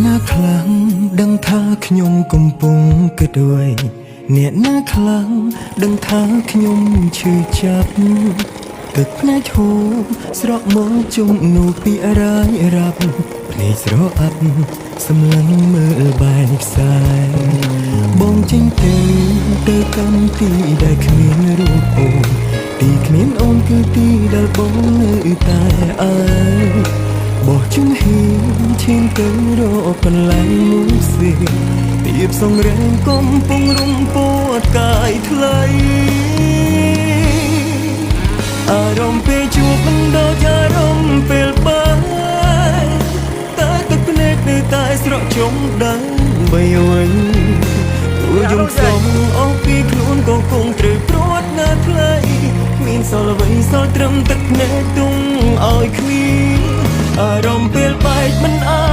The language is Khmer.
ណាខ្លាំងដឹងថាខ្ញុំកំពុងគិតអ្វីអ្នកណាខ្លាំងដឹងថាខ្ញុំឈឺចាប់ទឹកភ្នែកហូរស្រក់មកជុំនោះពីរាយរាប់ភ្នែកស្រអាប់សម្លឹងមើលបែកខ្សែបងចេញទៅទៅកាន់ទីដែលគ្មានរូបអូនទីគ្មានអូនគឺទីដែលបងនៅតែឯង បោះជំហានឈានទៅរកកន្លែងមួយផ្សេងពីបសងរែងកំពុងរំពោតកាយថ្លៃអារម្មណ៍ពេលជួបមិនដូចអារម្មណ៍ពេលបែកតែទឹកភ្នែកនៅតែស្រក់ចុងដើម្បីវិញទោះយំខ្សំអស់ពីខ្លួនក៏គង់ត្រូវព្រាត់ណាថ្លៃគ្មានសល់អ្វីសល់ត្រឹមទឹកភ្នែកទុំឲ្យគ្មានអារម្មណ៍ពេលបែកមិនអា